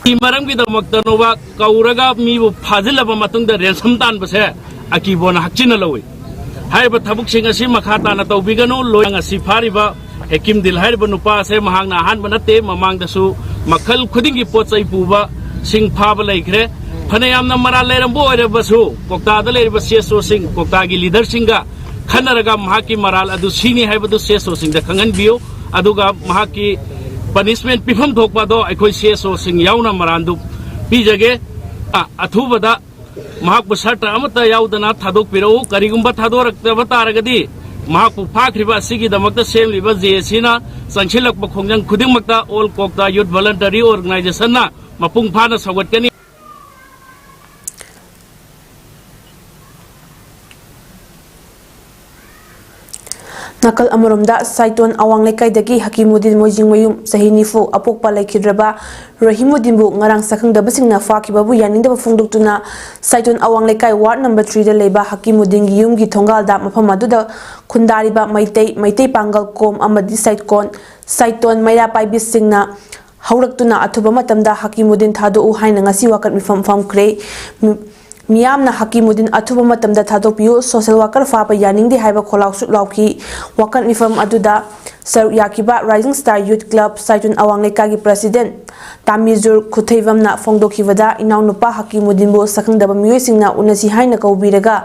ꯁꯤ ꯃꯔꯝꯒꯤꯗꯃꯛꯇꯅꯣꯕ ꯀꯧꯔꯒ ꯃꯤꯕꯨ ꯐꯥꯖꯤꯜꯂꯕ ꯃꯇꯨꯡꯗ ransom ꯇꯥꯟꯕꯁꯦ ꯑꯀꯤꯕꯣꯅ ꯍꯛꯆꯤꯟꯅ ꯂꯧꯏ꯫ ꯍꯥꯏꯔꯤꯕ ꯊꯕꯛꯁꯤꯡ ꯑꯁꯤ ꯃꯈꯥ ꯇꯥꯅ ꯇꯧꯕꯤꯒꯅꯨ꯫ ꯂꯣꯏ ꯉꯁꯤ ꯐꯥꯔꯤꯕ ꯍꯦꯀꯤꯝ ꯗꯤꯜ ꯍꯥꯏꯔꯤꯕ ꯅꯨꯄꯥ ꯑꯁꯦ ꯃꯍꯥꯛꯅ ꯑꯍꯥꯟꯕ ꯅꯠꯇꯦ, ꯃꯃꯥꯡꯗꯁꯨ ꯃꯈꯜ ꯈꯨꯗꯤꯡꯒꯤ ꯄꯣꯠ ꯆꯩ ꯄꯨꯕꯁꯤꯡ ꯐꯥꯕ ꯂꯩꯈ꯭ꯔꯦ꯫ ꯐꯅꯌꯥꯝꯅ ꯃꯔꯥꯜ ꯂꯩꯔꯝꯕ ꯑꯣꯏꯔꯕꯁꯨ, ꯀꯣꯛꯇꯥꯗ ꯂꯩꯔꯤꯕ ꯁꯤ ꯑꯦꯁ ꯑꯣꯁꯤꯡ, ꯀꯣꯛꯇꯥꯒꯤ ꯂꯤꯗꯔꯁꯤꯡꯒ ꯈꯟꯅꯔꯒ ꯃꯍꯥꯛꯀꯤ ꯃꯔꯥꯜ ꯑꯗꯨ ꯁꯤꯅꯤ ꯍꯥꯏꯕꯗꯨ ꯁꯤ ꯑꯦꯁ ꯑꯣꯁꯤꯡꯗ ꯈꯪꯍꯟꯕꯤꯌꯨ꯫ ꯑꯗꯨꯒ ꯃꯍꯥꯛꯀꯤ ꯄꯅꯤꯁꯃꯦꯟ ꯄꯤꯐꯝ ꯊꯣꯛꯄ ꯑꯗꯣ ꯑꯩꯈꯣꯏ ꯁꯤ ꯑꯦꯁ ꯑꯣꯁꯤꯡ ꯌꯥꯎꯅ ꯃꯔꯥꯜꯗꯨ ꯄꯤꯖꯒꯦ꯫ ꯑ, ꯑꯊꯨꯕꯗ ꯃꯍꯥꯛꯄꯨ ꯁꯔꯇ ꯑꯃꯠꯇ ꯌꯥꯎꯗꯅ ꯊꯥꯗꯣꯛꯄꯤꯔꯛꯎ꯫ ꯀꯔꯤꯒꯨꯝꯕ ꯊꯥꯗꯣꯔꯛꯇꯕ ꯇꯥꯔꯒꯗꯤ, ꯃꯍꯥꯛꯄꯨ ꯐꯥꯈ꯭ꯔꯤꯕ ꯑꯁꯤꯒꯤꯗꯃꯛꯇ ꯁꯦꯝꯂꯤꯕ ꯖꯦ ꯑꯦ ꯁꯤꯅ ꯆꯪꯁꯤꯜꯂꯛꯄ ꯈꯣꯡꯖꯪ ꯈꯨꯗꯤꯡꯃꯛꯇ ꯑꯣꯜ ꯀꯣꯛꯇꯥ ꯌꯨꯠ ꯚꯣꯂꯟꯇꯔꯤ ꯑꯣꯔꯒꯅꯥꯏꯖꯦꯁꯟꯅ ꯃꯄꯨꯡ ꯐꯥꯅ ꯁꯧꯒꯠꯀꯅꯤ꯫ ꯅꯥꯀꯜ ꯑꯃꯔꯣꯝꯗ, ꯁꯥꯏꯇꯣꯟ ꯑꯋꯥꯡ ꯂꯩꯀꯥꯏꯗꯒꯤ ꯍꯀꯤꯃꯨꯗꯤꯟ ꯃꯣꯏꯖꯤꯡꯃꯌꯨꯝ, ꯆꯍꯤ ꯅꯤꯐꯨ, ꯑꯄꯣꯛꯄ ꯂꯩꯈꯤꯗ꯭ꯔꯕ ꯔꯣꯍꯤꯃꯨꯗꯤꯟꯕꯨ ꯉꯔꯥꯡ ꯁꯛꯈꯪꯗꯕꯁꯤꯡꯅ ꯐꯥꯈꯤꯕꯕꯨ ꯌꯥꯅꯤꯡꯗꯕ ꯐꯣꯡꯗꯣꯛꯇꯨꯅ, ꯁꯥꯏꯇꯣꯟ ꯑꯋꯥꯡ ꯂꯩꯀꯥꯏ ꯋꯥꯔꯗ ꯅꯝꯕꯔ ꯊ꯭ꯔꯤꯗ ꯂꯩꯕ ꯍꯀꯤꯃꯨꯗꯤꯟꯒꯤ ꯌꯨꯝꯒꯤ ꯊꯣꯡꯒꯥꯜꯗ ꯃꯐꯝ ꯑꯗꯨꯗ ꯈꯨꯟꯗꯥꯔꯤꯕ ꯃꯩꯇꯩ, ꯃꯩꯇꯩ ꯄꯥꯡꯒꯜ ꯀꯣꯝ ꯑꯃꯗꯤ ꯁꯥꯏꯀꯣꯟ, ꯁꯥꯏꯇꯣꯟ ꯃꯩꯔꯥ ꯄꯥꯏꯕꯤꯁꯤꯡꯅ ꯍꯧꯔꯛꯇꯨꯅ ꯑꯊꯨꯕ ꯃꯇꯝꯗ ꯍꯀꯤꯃꯨꯗꯤꯟ ꯊꯥꯗꯣꯛꯎ ꯍꯥꯏꯅ ꯉꯁꯤ ꯋꯥꯀꯠ ꯃꯤꯐꯝ ꯐꯝꯈ꯭ꯔꯦ꯫ ꯃꯤ-, ꯃꯤꯌꯥꯝꯅ ꯍꯀꯤꯃꯨꯗꯤꯟ ꯑꯊꯨꯕ ꯃꯇꯝꯗ ꯊꯥꯗꯣꯛꯄꯤꯌꯨ, ꯁꯣꯁꯦꯜ ꯋꯥꯀꯔ ꯐꯥꯕ ꯌꯥꯅꯤꯡꯗꯦ ꯍꯥꯏꯕ ꯈꯣꯜꯂꯥꯎꯁꯨ ꯂꯥꯎꯈꯤ꯫ ꯋꯥꯀꯠ ꯃꯤꯐꯝ ꯑꯗꯨꯗ ꯁꯔꯨꯛ ꯌꯥꯈꯤꯕ ꯔꯥꯏꯖꯤꯡ ꯁ꯭ꯇꯥꯔ ꯌꯨꯠ ꯀ꯭ꯂꯕ ꯁꯥꯏꯇꯨꯟ ꯑꯋꯥꯡ ꯂꯩꯀꯥꯏꯒꯤ ꯄ꯭ꯔꯁꯤꯗꯦꯟꯠ ꯇꯥꯃꯤꯖꯨꯔ ꯈꯨꯊꯩꯕꯝꯅ ꯐꯣꯡꯗꯣꯛꯈꯤꯕꯗ, ꯏꯅꯥꯎꯅꯨꯄꯥ ꯍꯀꯤꯃꯨꯗꯤꯟꯕꯨ ꯁꯛꯈꯪꯗꯕ ꯃꯤꯑꯣꯏꯁꯤꯡꯅ ꯎꯅꯁꯤ ꯍꯥꯏꯅ ꯀꯧꯕꯤꯔꯒ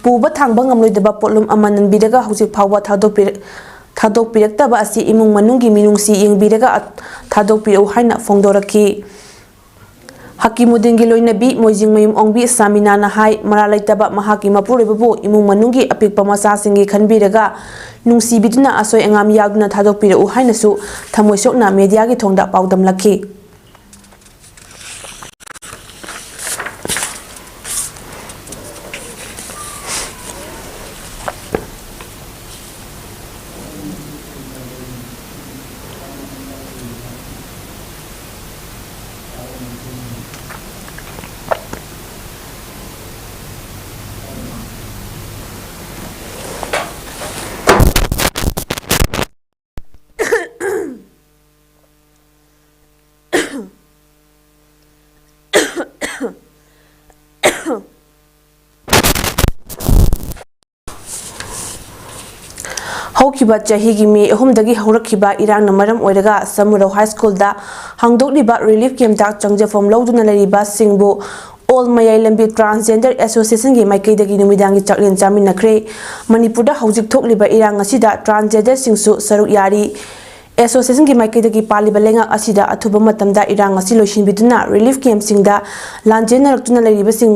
ꯄꯨꯕ ꯊꯥꯡꯕ ꯉꯝꯂꯣꯏꯗꯕ ꯄꯣꯠꯂꯨꯝ ꯑꯃ ꯅꯟꯕꯤꯔꯒ ꯍꯧꯖꯤꯛ ꯐꯥꯎꯕ ꯊꯥꯗꯣꯛꯄꯤꯔ-, ꯊꯥꯗꯣꯛꯄꯤꯔꯛꯇꯕ ꯑꯁꯤ ꯏꯃꯨꯡ ꯃꯅꯨꯡꯒꯤ ꯃꯤꯅꯨꯡꯁꯤ ꯌꯦꯡꯕꯤꯔꯒ ꯊꯥꯗꯣꯛꯄꯤꯔꯛꯎ ꯍꯥꯏꯅ ꯐꯣꯡꯗꯣꯔꯛꯈꯤ꯫ ꯍꯀꯤꯃꯨꯗꯤꯟꯒꯤ ꯂꯣꯏꯅꯕꯤ ꯃꯣꯏꯖꯤꯡꯃꯌꯨꯝ ꯑꯣꯡꯕꯤ ꯁꯥꯃꯤꯅꯥꯅ ꯍꯥꯏ, ꯃꯔꯥꯜ ꯂꯩꯇꯕ ꯃꯍꯥꯛꯀꯤ ꯃꯄꯨꯔꯣꯏꯕꯕꯨ ꯏꯃꯨꯡ ꯃꯅꯨꯡꯒꯤ ꯑꯄꯤꯛꯄ ꯃꯆꯥꯁꯤꯡꯒꯤ ꯈꯟꯕꯤꯔꯒ ꯅꯨꯡꯁꯤꯕꯤꯗꯨꯅ ꯑꯁꯣꯏ ꯑꯉꯥꯝ ꯌꯥꯎꯗꯨꯅ ꯊꯥꯗꯣꯛꯄꯤꯔꯛꯎ ꯍꯥꯏꯅꯁꯨ ꯊꯃꯣꯏ ꯁꯣꯛꯅ ꯃꯦꯗꯤꯌꯥꯒꯤ ꯊꯣꯡꯗ ꯄꯥꯎꯗꯝꯂꯛꯈꯤ꯫ ꯍꯧꯈꯤꯕ ꯆꯍꯤꯒꯤ ꯃꯦ ꯑꯍꯨꯝꯗꯒꯤ ꯍꯧꯔꯛꯈꯤꯕ ꯏꯔꯥꯡꯅ ꯃꯔꯝ ꯑꯣꯏꯔꯒ ꯁꯃꯨꯔꯧ ꯍꯥꯏ ꯁ꯭ꯀꯨꯜꯗ ꯍꯥꯡꯗꯣꯛꯂꯤꯕ ꯔꯤꯂꯤꯐ ꯀꯦꯝꯞꯇ ꯆꯪꯖꯐꯝ ꯂꯧꯗꯨꯅ ꯂꯩꯔꯤꯕꯁꯤꯡꯕꯨ ꯑꯣꯜ ꯃꯌꯥꯏ ꯂꯝꯕꯤ ꯇ꯭ꯔꯥꯟꯁꯖꯦꯟꯗꯔ ꯑꯦꯁꯣꯁꯤꯌꯦꯁꯟꯒꯤ ꯃꯥꯏꯀꯩꯗꯒꯤ ꯅꯨꯃꯤꯗꯥꯡꯒꯤ ꯆꯥꯛꯂꯦꯟ ꯆꯥꯃꯤꯟꯅꯈ꯭ꯔꯦ꯫ ꯃꯅꯤꯄꯨꯔꯗ ꯍꯧꯖꯤꯛ ꯊꯣꯛꯂꯤꯕ ꯏꯔꯥꯡ ꯑꯁꯤꯗ ꯇ꯭ꯔꯥꯟꯁꯖꯦꯟꯗꯔꯁꯤꯡꯁꯨ ꯁꯔꯨꯛ ꯌꯥꯔꯤ꯫ ꯑꯦꯁꯣꯁꯤꯌꯦꯁꯟꯒꯤ ꯃꯥꯏꯀꯩꯗꯒꯤ ꯄꯥꯜꯂꯤꯕ ꯂꯩꯉꯥꯛ ꯑꯁꯤꯗ ꯑꯊꯨꯕ ꯃꯇꯝꯗ ꯏꯔꯥꯡ ꯑꯁꯤ ꯂꯣꯏꯁꯤꯟꯕꯤꯗꯨꯅ ꯔꯤꯂꯤꯐ ꯀꯦꯝꯞꯁꯤꯡꯗ ꯂꯥꯟꯖꯦꯟꯅꯔꯛꯇꯨꯅ ꯂꯩꯔꯤꯕꯁꯤꯡ,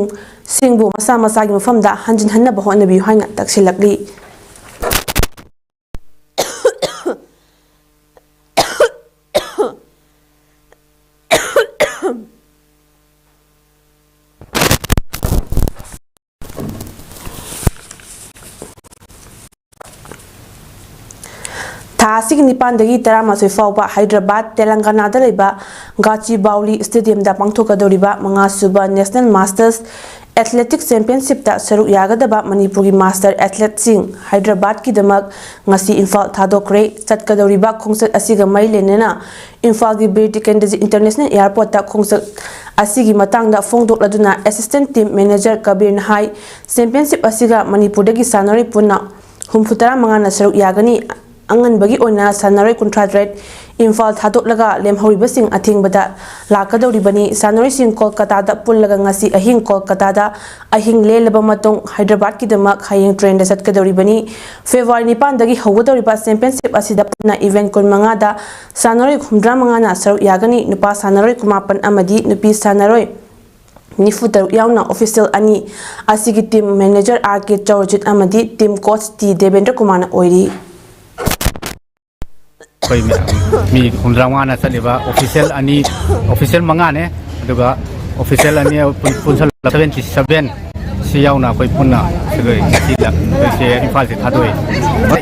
ꯁꯤꯡꯕꯨ ꯃꯁꯥ ꯃꯁꯥꯒꯤ ꯃꯐꯝꯗ ꯍꯟꯖꯤꯟꯍꯟꯅꯕ ꯍꯣꯠꯅꯕꯤꯌꯨ ꯍꯥꯏꯅ ꯇꯛꯁꯤꯜꯂꯛꯂꯤ꯫ ꯊꯥ ꯑꯁꯤꯒꯤ ꯅꯤꯄꯥꯟꯗꯒꯤ ꯇꯔꯥꯃꯥꯊꯣꯏ ꯐꯥꯎꯕ ꯍꯥꯏꯗ꯭ꯔꯕꯥꯗ, ꯇꯦꯂꯪꯒꯅꯥꯗ ꯂꯩꯕ ꯒꯥꯆꯤꯕꯥꯎꯂꯤ ꯁ꯭ꯇꯦꯗꯤꯌꯝꯗ ꯄꯥꯡꯊꯣꯛꯀꯗꯧꯔꯤꯕ ꯃꯉꯥꯁꯨꯕ ꯅꯦꯁꯅꯦꯜ ꯃꯥꯁꯇꯔꯁ ꯑꯦꯊꯂꯦꯇꯤꯛꯁ ꯆꯦꯝꯄꯤꯌꯟꯁꯤꯞꯇ ꯁꯔꯨꯛ ꯌꯥꯒꯗꯕ ꯃꯅꯤꯄꯨꯔꯒꯤ ꯃꯥꯁꯇꯔ ꯑꯦꯊꯂꯦꯠꯁꯤꯡ ꯍꯥꯏꯗ꯭ꯔꯕꯥꯗꯀꯤꯗꯃꯛ ꯉꯁꯤ ꯏꯝꯐꯥꯜ ꯊꯥꯗꯣꯛꯈ꯭ꯔꯦ꯫ ꯆꯠꯀꯗꯧꯔꯤꯕ ꯈꯣꯡꯆꯠ ꯑꯁꯤꯒ ꯃꯔꯤ ꯂꯩꯅꯅ ꯏꯝꯐꯥꯜꯒꯤ ꯕꯤꯔ ꯇꯤꯀꯦꯟꯗ꯭ꯔꯖꯤꯠ ꯏꯟꯇꯔꯅꯦꯁꯅꯦꯜ ꯑꯦꯌꯔꯄꯣꯔꯠꯇ ꯈꯣꯡꯆꯠ ꯑꯁꯤꯒꯤ ꯃꯇꯥꯡꯗ ꯐꯣꯡꯗꯣꯛꯂꯗꯨꯅ ꯑꯦꯁꯤꯁꯇꯦꯟꯠ ꯇꯤꯝ ꯃꯦꯅꯦꯖꯔ ꯀꯕꯤꯔꯅ ꯍꯥꯏ, ꯆꯦꯝꯄꯤꯌꯟꯁꯤꯞ ꯑꯁꯤꯒ ꯃꯅꯤꯄꯨꯔꯗꯒꯤ ꯁꯥꯟꯅꯔꯣꯏ ꯄꯨꯟꯅ ꯍꯨꯝꯐꯨꯇꯔꯥ ꯃꯉꯥꯅ ꯁꯔꯨꯛ ꯌꯥꯒꯅꯤ꯫ ꯑꯉꯟꯕꯒꯤ ꯑꯣꯏꯅ ꯁꯥꯟꯅꯔꯣꯏ ꯀꯨꯟꯊ꯭ꯔꯥ ꯇꯔꯦꯠ ꯏꯝꯐꯥꯜ ꯊꯥꯗꯣꯛꯂꯒ ꯂꯦꯝꯍꯧꯔꯤꯕꯁꯤꯡ ꯑꯊꯦꯡꯕꯗ ꯂꯥꯛꯀꯗꯧꯔꯤꯕꯅꯤ꯫ ꯁꯥꯟꯅꯔꯣꯏꯁꯤꯡ ꯀꯣꯜꯀꯇꯥꯗ ꯄꯨꯜꯂꯒ ꯉꯁꯤ ꯑꯍꯤꯡ ꯀꯣꯜꯀꯇꯥꯗ ꯑꯍꯤꯡ ꯂꯦꯜꯂꯕ ꯃꯇꯨꯡ ꯍꯥꯏꯗ꯭ꯔꯕꯥꯗꯀꯤꯗꯃꯛ ꯍꯌꯦꯡ ꯇ꯭ꯔꯦꯟꯗ ꯆꯠꯀꯗꯧꯔꯤꯕꯅꯤ꯫ ꯐꯦꯕ꯭ꯔꯨꯋꯥꯔꯤ ꯅꯤꯄꯥꯟꯗꯒꯤ ꯍꯧꯒꯗꯧꯔꯤꯕ ꯆꯦꯝꯄꯤꯌꯟꯁꯤꯞ ꯑꯁꯤꯗ ꯄꯨꯟꯅ ꯏꯚꯦꯟꯠ ꯀꯨꯟꯃꯉꯥꯗ ꯁꯥꯟꯅꯔꯣꯏ ꯍꯨꯝꯐꯨꯇꯔꯥ ꯃꯉꯥꯅ ꯁꯔꯨꯛ ꯌꯥꯒꯅꯤ꯫ ꯅꯨꯄꯥ ꯁꯥꯟꯅꯔꯣꯏ ꯀꯨꯟꯃꯥꯄꯟ ꯑꯃꯗꯤ ꯅꯨꯄꯤ ꯁꯥꯟꯅꯔꯣꯏ ꯅꯤꯐꯨ ꯇꯔꯨꯛ ꯌꯥꯎꯅ ꯑꯣꯐꯤꯁꯤꯌꯦꯜ ꯑꯅꯤ ꯑꯁꯤꯒꯤ ꯇꯤꯝ ꯃꯦꯅꯦꯖꯔ ꯑꯥꯔ ꯀꯦ ꯆꯧꯔꯖꯤꯠ ꯑꯃꯗꯤ ꯇꯤꯝ ꯀꯣꯆ ꯇꯤ ꯗꯦꯕꯦꯟꯗ꯭ꯔ ꯀꯨꯃꯥꯔꯅ ꯑꯣꯏꯔꯤ꯫ ꯑꯩꯈꯣꯏ ꯃꯤ, ꯃꯤ ꯍꯨꯝꯐꯨꯇꯔꯥ ꯃꯉꯥꯅ ꯆꯠꯂꯤꯕ ꯑꯣꯐꯤꯁꯤꯌꯦꯜ ꯑꯅꯤ, ꯑꯣꯐꯤꯁꯤꯌꯦꯜ ꯃꯉꯥꯅꯦ, ꯑꯗꯨꯒ ꯑꯣꯐꯤꯁꯤꯌꯦꯜ ꯑꯅꯤ ꯄꯨꯟ-, ꯄꯨꯟꯁꯜꯂꯒ ꯁꯚꯦꯟꯇꯤ ꯁꯚꯦꯟ ꯁꯤ ꯌꯥꯎꯅ ꯑꯩꯈꯣꯏ ꯄꯨꯟꯅ ꯑꯩꯈꯣꯏ ꯉꯁꯤꯗ ꯑꯩꯈꯣꯏꯁꯦ ꯏꯝꯐꯥꯜꯁꯦ ꯊꯥꯗꯣꯛꯏ꯫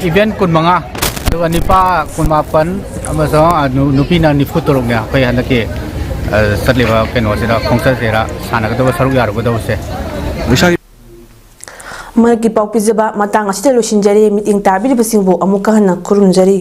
ꯏꯚꯦꯟꯠ ꯀꯨꯟꯃꯉꯥ, ꯑꯗꯨꯒ ꯅꯤꯄꯥ ꯀꯨꯟꯃꯥꯄꯟ ꯑꯃꯁꯨꯡ, ꯑ, ꯅꯨ-, ꯅꯨꯄꯤꯅ ꯅꯤꯐꯨ ꯇꯔꯨꯛꯅꯦ ꯑꯩꯈꯣꯏ ꯍꯟꯗꯛꯀꯤ, ꯑ, ꯆꯠꯂꯤꯕ ꯀꯩꯅꯣꯁꯤꯗ, ꯈꯣꯡꯆꯠꯁꯤꯗ ꯁꯥꯟꯅꯒꯗꯕ, ꯁꯔꯨꯛ ꯌꯥꯔꯨꯒꯗꯕꯁꯦ꯫ ꯃꯔꯛꯀꯤ ꯄꯥꯎ ꯄꯤꯖꯕ ꯃꯇꯥꯡ ꯑꯁꯤꯗ ꯂꯣꯏꯁꯤꯟꯖꯔꯦ꯫ ꯃꯤꯠꯌꯦꯡ ꯇꯥꯕꯤꯔꯤꯕꯁꯤꯡꯕꯨ ꯑꯃꯨꯛꯀ ꯍꯟꯅ ꯈꯨꯔꯨꯝꯖꯔꯤ꯫